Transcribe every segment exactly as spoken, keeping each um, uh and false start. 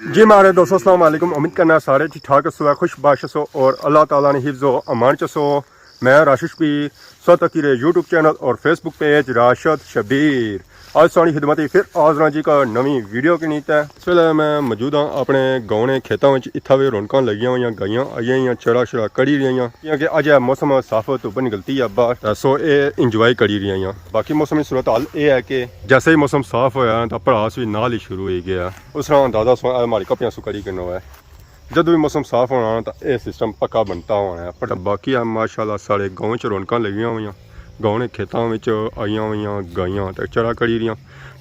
جی ماڑے دوستو، السلام علیکم۔ امید کرنا سارے ٹھیک ٹھاک ہسو، خوش باش ہسو اور اللہ تعالیٰ نے حفظ و امان چ ہسو۔ میں راشد شبیر، سو تکی رہے یوٹیوب چینل اور فیس بک پیج راشد شبیر۔ آج ساڑی خدمت ہی پھر حاضر ہاں جی کا نویں ویڈیو کے نیت ہے۔ اس ویلے میں موجود ہاں اپنے گاؤں نے کھیتاں وچ، اتھا وی رونقاں لگیاں ہوئیاں، گائیاں آئیاں ہوئیاں، چرا شرا کڑی رہیاں، کیونکہ اج اے موسم صاف، دھپ نکلتی ہے باہر، تے سو اے انجوائے کری رہیاں۔ باقی موسم کی صورت حال اے ہے کہ جیسے ہی موسم صاف ہویا نا، تاں پڑاس وی نال ہی شروع ہوئی گیا۔ اس طرح اندازہ سو اے ماڑی کپڑیاں سو کڑی کرنا ہوا ہے۔ جدوں وی موسم صاف ہونا نا، تاں اے سسٹم پکا بنتا ہونا ہے۔ پر باقی آ ماشاءاللہ ساڑے گاؤں چ رونقاں لگیاں ہوئیاں، گاؤں نے کھیتاں وچ آئیاں ہوئیاں گائیاں تے چرا کڑی رہیاں،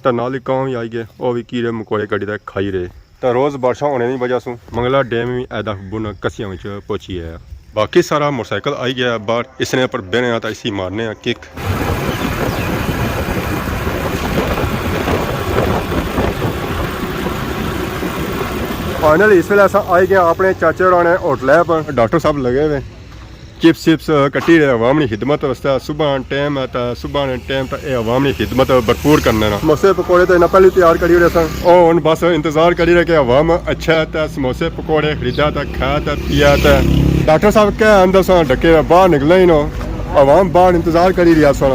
تے نال ہی کاں وی آئی گئے، او وی کیڑے مکوڑے کڈی تے کھائی رہے۔ تے روز بارشاں ہونے نی وجہ سوں منگلا ڈیم وی اے دکھ بن کسیاں وچ پہنچی آیا۔ باقی سارا موٹرسائیکل آئی گیا باہر، اس نے پر بہنے آ تاں اسی مارنے آ کک۔ فائنلی اس ویلے اساں آئی گئے اپنے چاچے ہوراں نے ہوٹلے پر۔ ڈاکٹر صاحب لگے ہوئے چپس چپس کٹی رہے عوام نی خدمت واسطے۔ صبح ٹائم ہے تاں صبح نے ٹائم تاں اے عوام نی خدمت بھرپور کرنے نا۔ سموسے پکوڑے تے انہاں پہلے تیار کری اوڑے سن۔ او ہن بس انتظار کری رہے کہ عوام اچھے تے سموسے پکوڑے خریدا تے کھا تے پیا تے۔ ڈاکٹر صاحب کہہ اندر ساں ڈکے باہر نکلے ہی نو۔ عوام باہر انتظار کری رہیا سن۔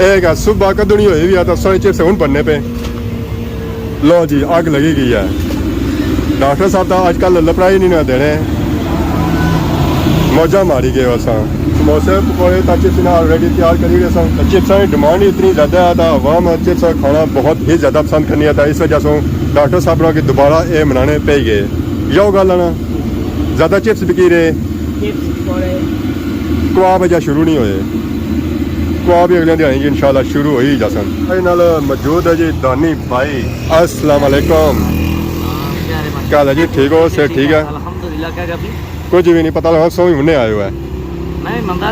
اے کہ صبح کدوں نی ہوئی وی ہے تاں سونے چپس ہن بننے پے۔ لو جی، اگ لگی گئی ہے۔ ڈاکٹر صاحب تاں اج کل لپڑا ہی نہیں نہ دینے۔ موجاں ماری گئے اساں۔ سموسے پکوڑے تاں چپس انہاں آلریڈی تیار کری گئے سن۔ تے چپساں دی ڈیمانڈ ہی اتنی زیادہ ہے تاں عوام چپس کھانا بہت ہی زیادہ پسند کرنی ہے، تاں اس وجہ سوں ڈاکٹر صاحب ہوراں کی دوبارہ اے بنانے پئی گئے۔ یو گل ہے نا، زیادہ چپس بکی رہے۔ چپس، پکوڑے۔ کباب اجے شروع نہیں ہوئے۔ کباب بھی اگلے دیہاڑی جی انشاءاللہ شروع ہوئی جاسن۔ اے نال موجود ہے جی دانی بھائی۔ السلام علیکم۔ ہاں، پیارے بھائی۔ کیا حال ہے جی؟ ٹھیک ہو؟ صحت ٹھیک ہے؟ الحمدللہ، کیا کر رہی؟ کچھ بھی نہیں، پتہ لگا سوئی ہنے آئے ہوئے۔ نہیں، مندا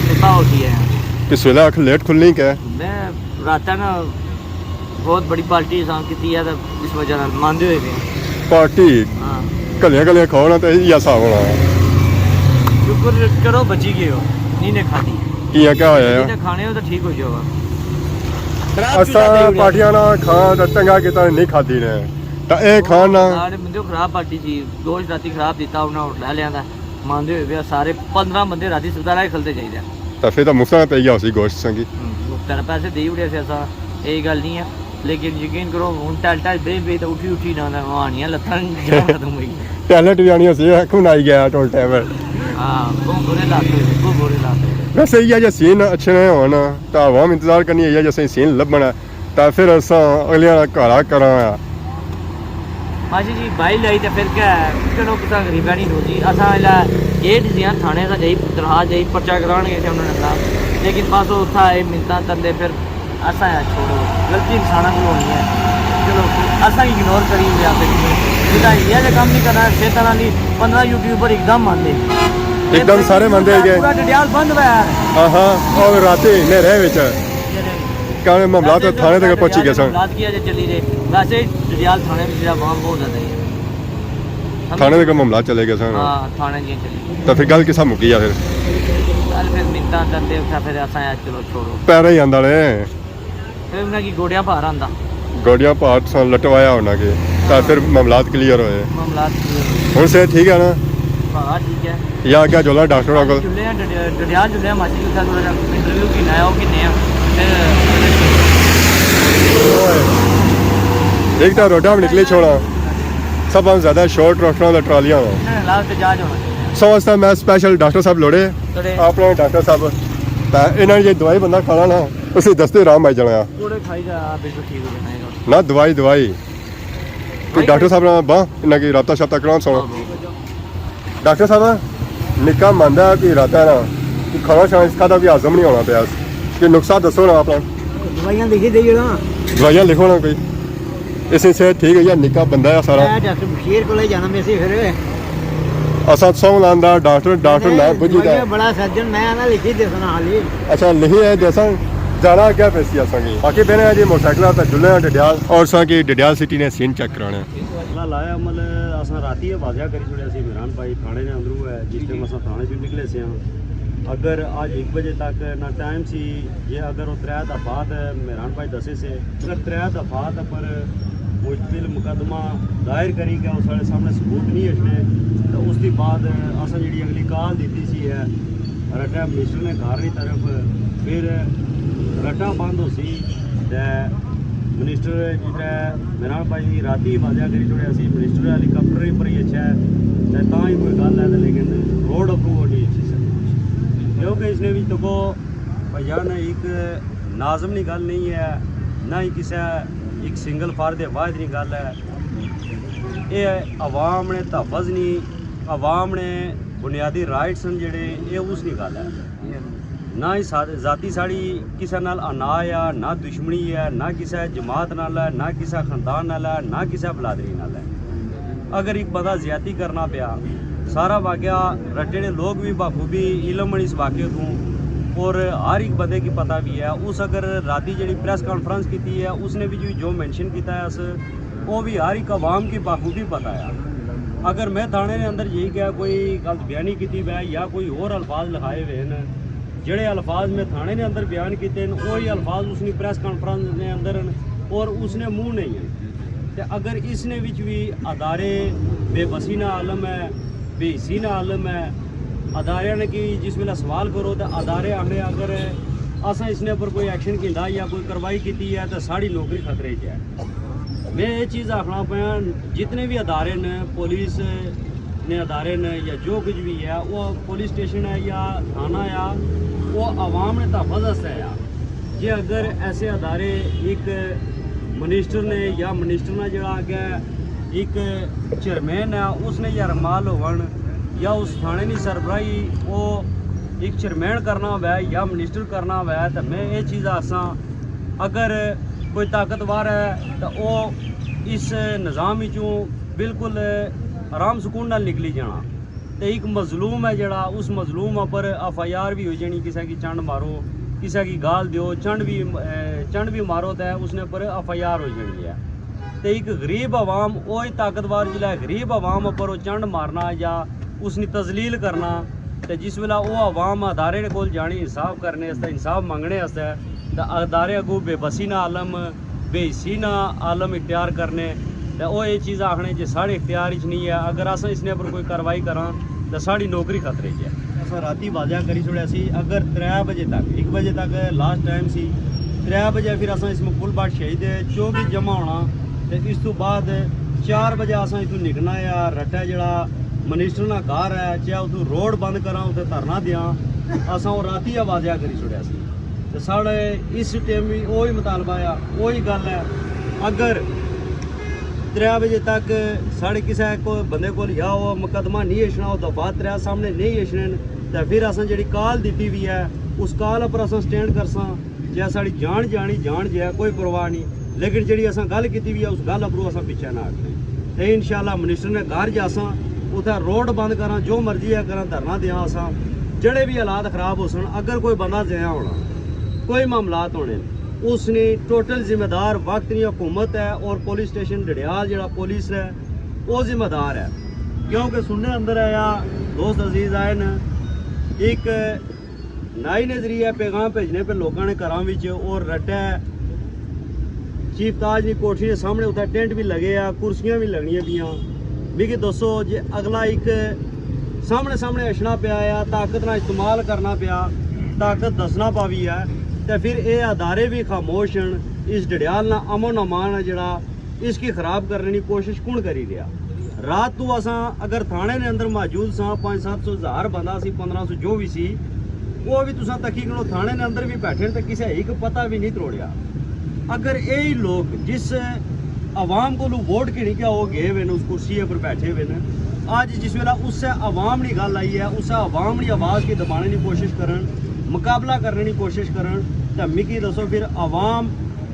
ستا ہو گیا ہے۔ کس ویلے اکھ لیٹ کھلنی کہ؟ میں رات نا بہت بڑی پارٹی اساں کیتی ہے تے اس وجہ نال ماندے ہوئے پئے آں۔ پارٹی؟ ہاں۔ گلیاں گلیاں کھاؤ نا تے ایہا حساب ہونا۔ شکر کرو بچی گئے ہو، نہیں نے کھادی۔ کیاں کیا ہویا ہے؟ جی نے کھانے ہو تے ٹھیک ہو جاؤ۔ اساں پارٹیاں نا کھاں تے چنگا کیتا نہیں کھادی نے۔ تے اے کھان نا۔ سارے بندے خراب پارٹی سی، گوشت راتی خراب دیتا انہاں ہوٹل آلیاں دا۔ ماندے ہوئے پئے آں سارے، پندرہ بندے راتی سویرے کھلتے چاہیدے۔ تاں فر تاں مفت نا پئی گیا اسی گوشت سنگی۔ ہوں، مفت نا پیسے دئی اوڑے سے اساں، اے گل نہیں ہے۔ لیکن یقین کرو، ہن ٹہل ٹہل بے بے تے اٹھی اٹھی نہ، نہ آنیاں لتاں جان ختم ہوئی۔ ٹیلنٹ بھی آنی ہوسی، کون آئی گیا ٹول ٹیبل۔ ہاں، بہت برے حالات ہوئے، بہت برے حالات ہوئے۔ ویسے ایہا جے سین اچھے نہ ہون، تاں عوام انتظار کرنی ہے، ایہا جے سین لبھن۔ تاں فر اساں اگلیاں نا گھارا کراں آ۔ ماشی جی، بائی لائی تے فر کیا ہے؟ چلو، کسا غریبا نی روزی۔ اساں الے گیٹ دیاں تھانے دا جائی، درخواست جائی، پرچہ کران گئے تھے انہوں نے خلاف۔ لیکن بس او اتھا آئے، منتاں تندے، فر اساں آخیا چھوڑو، غلطی انساناں کولوں ہونی ہے۔ چلو، اساں اگنور کری لیا فر۔ جدا یہ جا کم نہیں کرنا، شیطان علی پندرہ یوٹیوبر اک دم آندے۔ ایک دم سارے ماندے ہی گئے۔ پورا ڈڈیال بند ہوا ہے۔ ہاں ہاں، او راتی نیرے وچ۔ کیونکہ معاملات ویسے تھانے تک پہنچی گئے سن۔ معاملات کیا جے چلی رہے۔ ویسے ڈڈیال تھانے وچ جیڑا عوام بہت زیادہ ہے۔ تھانے تک معاملات چلے گئے سن۔ ہاں، تھانے جی چلی۔ تو فر گل کسا مکی آ فر؟ گل فر منتاں تندے اتھا فر اساں آخیا چلو چھوڑو۔ پیرے ہی آندا نے۔ فر انہاں کی گوڈیاں بھار آندا۔ گوڈیاں بھار تساں لٹوایا ہونا کہ۔ تاں ہاں۔ فر معاملات کلیئر ہوئے۔ معاملات کلیئر ہوئے۔ ہن صحت ٹھیک ہے نا؟ ہاں، ٹھیک ہے۔ یا اگے جلنا ڈاکٹر ہوراں کول؟ جلنے آں، ڈڈیا-، ڈڈیال جلنے آں، ماسی اتھا تھوڑا جیا انٹرویو گھننا ہے، او گھننے آں۔ فر ایک تاں روڈا وی نکلی چھوڑا۔ سب زیادہ شارٹ ڈاکٹراں دا ٹرالیاں وا۔ انہاں نے لاسٹ جہاز ہونا چاہیے۔ سو واسطے میں سپیشل ڈاکٹر صاحب لوڑے۔ لوڑے۔ اپنا ڈاکٹر صاحب۔ تاں انہاں نے جے دوائی بندہ کھانا نا، اسی دستے آرام آئی جانا۔ پکوڑے کھائی جا، بالکل ٹھیک ہو جانا ہے۔ نہ، دوائی، دوائی۔ کوئی ڈاکٹر صاحب نال باں، انہاں کی رابطہ شابطہ کراں سو۔ ڈاکٹر صاحب، نکا ماندا ہے کوئی ارادہ نا، کوئی کھانا شانا اس کھادا کوئی ہضم نہیں ہونا پیا۔ کوئی نسخہ دسو نا اپنا۔ دوائیاں لکھی دئیے نا۔ دوائیاں لکھو نا کوئی۔ اس سے ٹھیک ہے یا نکا بندہ ہے سارا۔ اے ڈاکٹر بشیر کول ہی جانا میں سی فر۔ اساں سو لاندا ڈاکٹر، ڈاکٹر نہ بجھی دا۔ دوائیاں بڑا سرجن، میں نہ لکھی دسنا حالی۔ اچھا، لکھی ہے دسن، جانا کیا پیسی اساں کی۔ باقی بہنے ہیں جی موٹرسائیکل تے جلے ہیں ڈڈیال۔ اور ساں کی ڈڈیال سٹی نے سین چیک کرانے۔ مسئلہ لایا عمل، اساں راتی اے واضح کری چھوڑیا سی، عمران بھائی تھانے نے اندروں ہے، جس ٹائم اساں تھانے چوں نکلے سے ہاں۔ اگر اج ایک بجے تک نہ ٹائم سی، جے اگر او ترے دفعات، عمران بھائی دسے سے، اگر ترے دفعات پر او مقدمہ دائر کری کہ او ساڑے سامنے ثبوت نہیں اچھنے۔ تے اس دی بعد اساں جیڑی اگلی کال دتی سی ہے رٹا منسٹر نے گھر نی طرف، پھر رٹا بند ہوسی تے منسٹر جتھے میران بھائی راتی واضح کری چھوڑیا سی، منسٹر ہیلی کاپٹر ہی پر ہی اچھا ہے تے تاں ہی کوئی گل ہے تے، لیکن روڈ اپروو نہیں اچھی سکتی، کیونکہ اس نے بھی تکو بھیا نہ ایک ناظم نی گل نہیں ہے، نہ ہی کسے ایک سنگل فرد واحد نی گل ہے۔ اے عوام نے تحفظ نی، عوام نے بنیادی رائٹس ہیں جڑے، اے اس نی گل ہے۔ نہ ہی سا-، ذاتی ساڑی کسے نال انا یا نہ دشمنی ہے، نہ کسے جماعت نال ہے، نہ کسے خاندان نال ہے، نہ کسے برادری نال ہے۔ اگر ایک بندہ زیادتی کرنا پیا، سارا واقعہ رٹے نے لوگ بھی بخوبی علم ہن اس واقعے کو، اور ہر ایک بندے کی پتہ بھی ہے۔ اس اگر راتی جڑی پریس کانفرنس کیتی ہے، اس نے بھی جو، جو مینشن کیتا ہے اس، وہ بھی ہر ایک عوام کی بخوبی پتہ ہے۔ اگر میں تھانے نے اندر یہی کہا کوئی غلط بیانی کیتی ہوئے یا کوئی اور الفاظ لکھائے ہوئے ہیں، جڑے الفاظ میں تھانے نے اندر بیان کیتے ہیں، وہی الفاظ اس نے پریس کانفرنس نے اندر ہیں اور اس نے منہ نہیں ہے۔ تے اگر اس نے وچ بھی ادارے بے بسی نا عالم ہے، بے حسی نا عالم ہے، ادارے نے کی جس ویلے سوال کرو تے ادارے آخنے اگر اساں اس نے پر کوئی ایکشن کیندا یا کوئی کاروائی کیتی ہے تے ساڑی نوکری خطرے چ ہے۔ میں یہ چیز آخنا پیا، جتنے بھی ادارے نے، پولیس نے ادارے نے یا جو کچھ بھی ہے، وہ پولیس اسٹیشن ہے یا تھانہ ہے، وہ عوام نے تحفظ واسطے ہے۔ جے اگر ایسے ادارے ایک منسٹر نے یا منسٹر نا جڑا اگے ایک چیئرمین ہے، اس نے یا رمال ہون یا اس تھانے نی سربراہی وہ ایک چیئرمین کرنا ہوئے یا منسٹر کرنا ہوئے، تو میں یہ چیز آساں، اگر کوئی طاقتور ہے تو وہ اس نظام وچوں بالکل آرام سکون نال نکلی جانا۔ تے ایک مظلوم ہے جڑا، اس مظلوم اپر ایف آئی آر بھی ہوئی جانی، کسے کی چنڈ مارو، کسے کی گال دیو، چنڈ بھی، اے، چنڈ بھی مارو تے اس نے پر ایف آئی آر ہوئی جانی ہے۔ تے ایک غریب عوام، اوہی طاقتور جلے غریب عوام اپر وہ چنڈ مارنا یا اس نی تذلیل کرنا، تے جس ویلے وہ عوام ادارے نے کول جانی انصاف کرنے واسطے، انصاف منگنے واسطے، تے ادارے اگوں بے بسی نا عالم، بے حسی نا عالم اختیار کرنے، تے او اے چیز آخنے جے ساڑے اختیار اچ نہیں ہے، اگر اساں اس نے پر کوئی کاروائی کراں تے ساڑی نوکری خطرے اچ ہے۔ اساں راتی واضح کری چھوڑیا سی، اگر ترے بجے تک، ایک بجے تک لاسٹ ٹائم سی، ترے بجے پھر اساں اس مقبول بٹ شہید چوک اچ جمع ہونا، تے اس تو بعد چار بجے اساں اتھوں نکلنا ہے، رٹا جڑا منسٹر نا گھر ہے، چاہے اتھوں روڈ بند کراں، اتھے دھرنا دیاں، اساں او راتی آ واضح کری چھوڑیا سی۔ تے ساڑے اس ٹائم بھی اوہی مطالبہ ہے، اوہی گل ہے۔ اگر ترے بجے تک ساڑے کسے کو بندے کول یا او مقدمہ نہیں اچھنا، او دفعہ ترے سامنے نہیں اچھنے، تے پھر اساں جڑی کال دتی ہوئی ہے، اس کال اپر اساں سٹینڈ کرساں، جے ساڑی جان جانی جان جے، کوئی پرواہ نہیں، لیکن جڑی اساں گل کیتی ہوئی ہے، اس گل اپروں اساں پیچھے نہ ہٹنے۔ تے انشاءاللہ منسٹر نے گھر جاساں، اتھے روڈ بند کراں، جو مرضی ہے کراں، دھرنا دیاں اساں، جڑے بھی حالات خراب ہو سن، اگر کوئی بندہ ضیاع ہونا، کوئی معاملات ہونے، اس نے ٹوٹل ذمہ دار وقت نی حکومت ہے اور پولیس اسٹیشن ڈڈیال جڑا پولیس ہے، وہ ذمہ دار ہے۔ کیونکہ سننے اندر آیا، دوست عزیز آئے نا، ایک نائی نے ذریعے پیغام بھیجنے پہ لوکاں نے گھراں وچ اور رٹے چیف تاج نی کوٹھی نے سامنے اتھا ٹینٹ بھی لگے آ، کرسیاں بھی لگنیاں پیاں۔ میکی دسو جے اگلا ایک سامنے سامنے اچھنا پیا آ، طاقت نا استعمال کرنا پیا، طاقت دسنا پاوی ہے، تے پھر اے ادارے بھی خاموش ہن، اس ڈڈیال نا امن امان ہے جڑا اس کی خراب کرنے نی کوشش کون کری رہیا؟ رات تو اساں اگر تھانے نے اندر موجود ساں، پانچ ست سو ہزار بندہ سی، پندرہ سو جو بھی سی، وہ بھی تساں تکی کنو تھانے نے اندر بھی بیٹھے تے کسے ایک پتہ بھی نہیں تروڑیا۔ اگر یہی لوگ جس عوام کو ووٹ گھنی کیا وہ گئے ہوئے نے، اس کرسی پر بیٹھے ہوئے نے، اج جس ویلے اس سے عوام نی گل آئی ہے، اس سے عوام نی آواز کی دبانے نی کوشش کرن، مقابلہ کرنے نی کوشش کرن، تے مکی دسو پھر عوام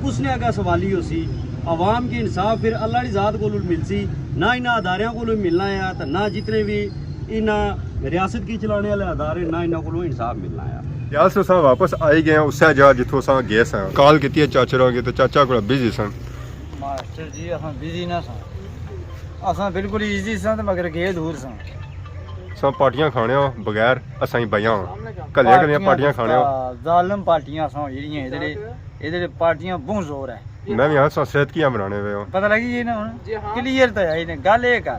کس نے اگے سوالی ہو سی؟ عوام کی انصاف پھر اللہ نی ذات کولوں ملسی، نہ انہاں اداریاں کولوں ملنا ہے تے نہ جتنے بھی انہاں ریاست کی چلانے والے ادارے، نہ انہاں کولوں انصاف ملنا ہے۔ یار سو اساں واپس آئی گئے ہیں اسے جگہ جتھوں اساں گئے ساں۔ کال کیتی ہے چاچے ہوراں کی تے چاچا کولا بزی سن۔ ماسٹر جی اساں بزی نہ ساں، اساں بالکل ایزی ساں تے مگر گئے دور ساں۔ اساں پارٹیاں کھانے ہو بغیر اساں ہی بھائیاں ہو۔ کلیاں کلیاں پارٹیاں کھانے ہو۔ ظالم پارٹیاں اساں ہو جڑیاں ادھر، ادھر پارٹیاں بہت زور ہے۔ میں بھی آخساں صحت کیاں بنانے پے ہو۔ پتہ لگی گئی نا ہن؟ جی ہاں۔ کلیئر تے ہے ہی نہیں، گل اے کر۔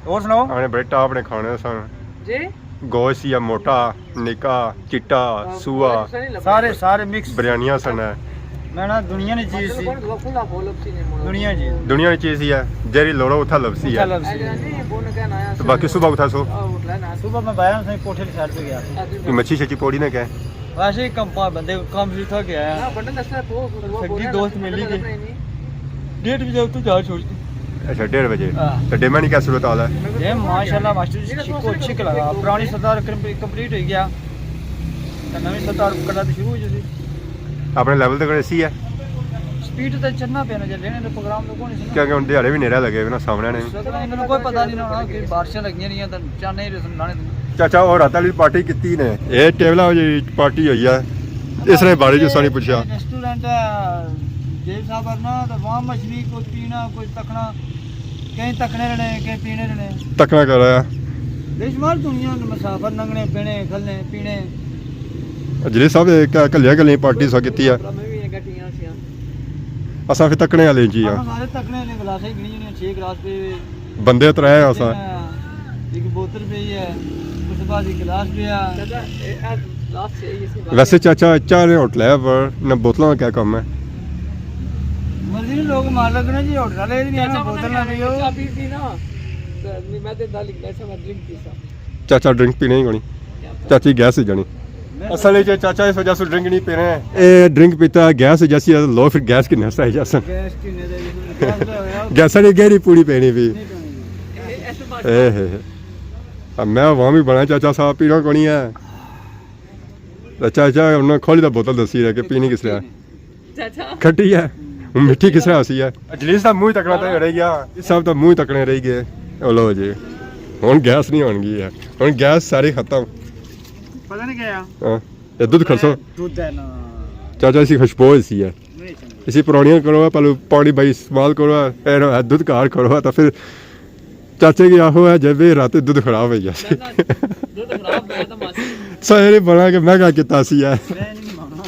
اور سناؤ؟ آنے بڑے ٹاپ نے کھانے سن۔ جی؟ گوشت یا موٹا، نکا، چٹا، ہاں، سوا۔ سارے، سارے مکس۔ بریانیاں سن۔ میں نا دنیا نی چیز سی۔ دنیا نی چیز۔ دنیا نی چیز ہی ہے، جیڑی لوڑو اتھا لبسی اتھا ہے۔ لبسی ہے۔ تے باقی صبح کتھا سو؟ صبح میں باہر سے کوٹھے کی سائیڈ پہ گیا۔ کوئی مچھی شچھی پوڑی نہ کہے؟ ویسے ہی کم پا بندے کم سے تھک گیا ہے۔ سگی دوست ملی گئے۔ ڈیڑھ بجے اتوں جا چھوڑ دی۔ اچھا، ڈیڑھ بجے۔ ہاں۔ تے ڈیما نی کیا صورت حال ہے؟ ڈیم ماشاءاللہ ماسٹر جی ٹھیک کو ٹھیک لگا۔ پرانی سردار کم-، کمپلیٹ ہوئی گیا۔ تے نویں سردار کٹا تے شروع ہو جاسی۔ اپنے لیول تے کوئی اے سی ہے؟ سپیڈ تے چلنا پینا جے لینے تے پروگرام تو کون سی نا۔ کیونکہ ہن دیہاڑے بھی نیرا لگے ہوئے نا سامنے نے۔ مینوں کوئی پتہ نہیں نا کہ بارشاں لگیاں نہیں تے چانے ہی رسم لانے تے۔ چاچا، اور رات والی پارٹی کیتی نے؟ اے ٹیبلاں والی پارٹی ہوئی ہے۔ اس نے بارے جو سانی پوچھا۔ ریسٹورنٹ ہے، جی صاحب ورنا تے وہاں مچھلی کوئی پینا، کوئی تکنا، کہیں تکنے رہنے، کہیں پینے رہنے۔ تکنا کر رہا ہے۔ بے شمار دنیا نے مسافر لنگنے، پینے، کھلنے، پینے۔ جی صاحب، اے کیا کلیاں کلیاں پارٹی سا کیتی ہے؟ میں بھی اگے ٹیاں سیاں۔ اساں پھر تکنے والے جی ہاں۔ اساں سارے تکنے والے، گلاس ہی گنی جنے، چھ گلاس پہ۔ بندے ترے ہیں اساں۔ ایک بوتل پئی ہے، اس بعد ایک گلاس پیا۔ چاچا، اے، اے گلاس چاہیے اسی بات۔ ویسے چاچا، چاہ نے ہوٹل ہے پر نہ بوتلاں کا کیا کم ہے؟ مرضی نے لوگ مار لگنے جی، ہوٹل والے نہیں چاچا، بوتل نہ پیو۔ چاہ پی سی نا، تے میں تے دال لکھنا سا، میں ڈرنک پیسا۔ چاچا ڈرنک پینے ہی کونی، چاچی گیس ہی جانی۔ اصل وچ چاچا اس وجہ سے ڈرنک نہیں پینے۔ اے ڈرنک پیتا گیس ہی جاسی، لو پھر گیس کنے سا جاسن۔ گیس کنے دے، گیس دا ہویا۔ گیساں دی گہری پوڑی پینی پی۔ نہیں پینی۔ اے ہے۔ اب میں عوام ہی بنا چاچا صاحب، پینا کونی ہے۔ چاچا انہاں کھولی دا بوتل دسی ہے کہ پینی کس طرح۔ چاچا۔ کھٹی ہے۔ ہن مٹھی کس طرح ہوسی ہے؟ اجلیس دا منہ ہی تکنا تے رہ گیا۔ اس صاحب دا منہ ہی تکنے رہ گئے۔ او لو جی۔ ہن گیس نہیں ہون گئی ہے۔ ہن گیس ساری ختم۔ پتہ نہیں کیا ہے؟ ہاں۔ اے دودھ کھسو۔ دودھ ہے نا۔ چاچا اسی خوشبو اسی ہے۔ نہیں چنگی۔ اسی پرانیاں کرو، پہلو پانی بھائی استعمال کرو، اے دودھ گھر کرو، تو پھر چاچے کی آخو ہے جے بھی رات دودھ خراب ہوئی گیا سی۔ نہ، نہ، دودھ خراب ہویا تھا ماسی۔ سویرے بنا کے میں کیا کیتا سی ہے۔ میں نہیں ماننا۔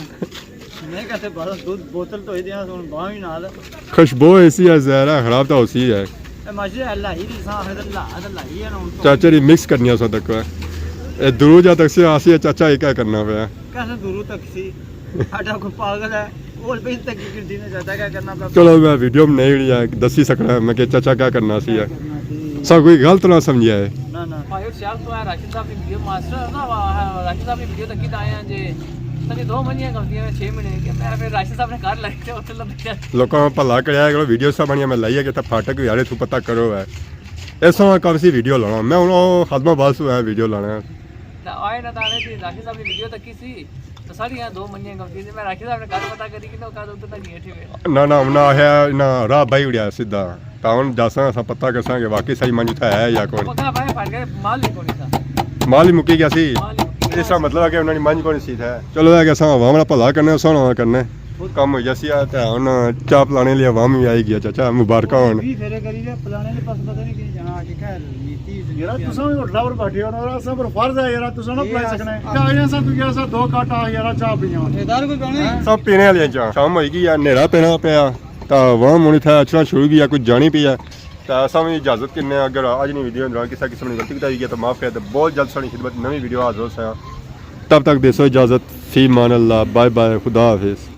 میں کہتے بڑا دودھ بوتل تو ہی دیا، سن باہویں نال۔ خوشبو ایسی ہے، زہرا خراب تو ہوسی ہے۔ اے ماسی اللہ ہی دی سان، اللہ، اللہ ہی ہے نا ہن تو۔ چاچے دی مکس کرنی ہے سو تک۔ اے درو جا تک سے آسی ہے، چاچا یہ کیا کرنا پیا؟ کیسے دوروں تک سی؟ ساڈا کوئی پاگل ہے؟ اور بھی تک کی دن زیادہ کیا کرنا پیا؟ چلو، میں ویڈیو بنائی ہوئی ہے، دسی سکنا میں کہ چاچا کیا کرنا سی ہے۔ کرنا سی۔ سب کوئی غلط نہ سمجھیا ہے۔ نہ، نہ۔ بھائی، شاید تو ہے راشد صاحب کی ویڈیو ماسٹر ہے نا، وہ ہے، راشد صاحب کی ویڈیو تکی دائے ہیں جی۔ تاکہ دو منجیاں غلطیاں میں چھ مہینے کی، میں پھر راشد صاحب نے گھر لگ کے اتنے لگ گیا۔ لوکاں بھلا کریا کرو، ویڈیو سب بنیا میں لائی ہے کہ تھا پھاٹک بھی آ رہے، تو پتہ کرو ہے۔ ایسا کم سی ویڈیو لانا، میں ہن او خادمہ باز سو ہے ویڈیو لانا ہے۔ نہ آئے نہ تانے جی، راشد صاحب کی ویڈیو تکی سی، تو ساڑی یہاں دو منجیاں کم سی، میں راشد صاحب نے گھر پتہ کری کہ تو کد اتنا گئے تھے۔ نہ، نہ، انہاں آخیا، انہاں راہ بائی اڑیا سیدھا۔ تاں ہن جاساں، اساں پتہ کرساں کہ واقعی سائی منج اتھا ہے یا کون۔ پکا بھائی، پھڑ گئے، مال ہی کونی تھا۔ مال ہی مکی گیا سی۔ مال ہی مکی گیا اس کا سی۔ مطلب ہے کہ انہاں نی منج کونی سی تھا۔ چلو، ہے کہ اساں عوام نا بھلا کرنے، اساں نا کرنے۔ کم ہوئی جاسی آ، تے ہن چاہ پلانے لیے عوام وی آئی گیا۔ چاچا، مبارکاں ہون۔ وی پھیرے کری رہے، پلانے نے پاس پتہ نہیں کہیں جانا، آج کیا ہے، نیتی زندگی یار، ہے۔ تساں وی ہوٹلاں پر بیٹھے ہو نا، اساں پروفائل ہے یار، تساں نہ یہ پلائی سکنے۔ کیا آیا سا تو گیا سا دو کٹ آ یار، چاہ پیاں۔ ٹھیکیدار کوئی کہنے؟ سب پینے والے چاہ۔ شام ہوئی گئی ہے، نیرا پینا پیا، تے عوام ہن اتھا اچھنا شروع ہوئی گیا، کچھ جانی پئی ہے۔ تے اساں وی اجازت کنے، اگر اج نی ویڈیو اندران کسے قسم نی غلطی کوتاہی ہوئی گیا تے معاف کرے، تے بہت جلد ساڑی خدمت نویں ویڈیو حاضر ہوساں۔ تب تک دیسو اجازت، فی امان اللہ، بائے بائے، خدا حافظ۔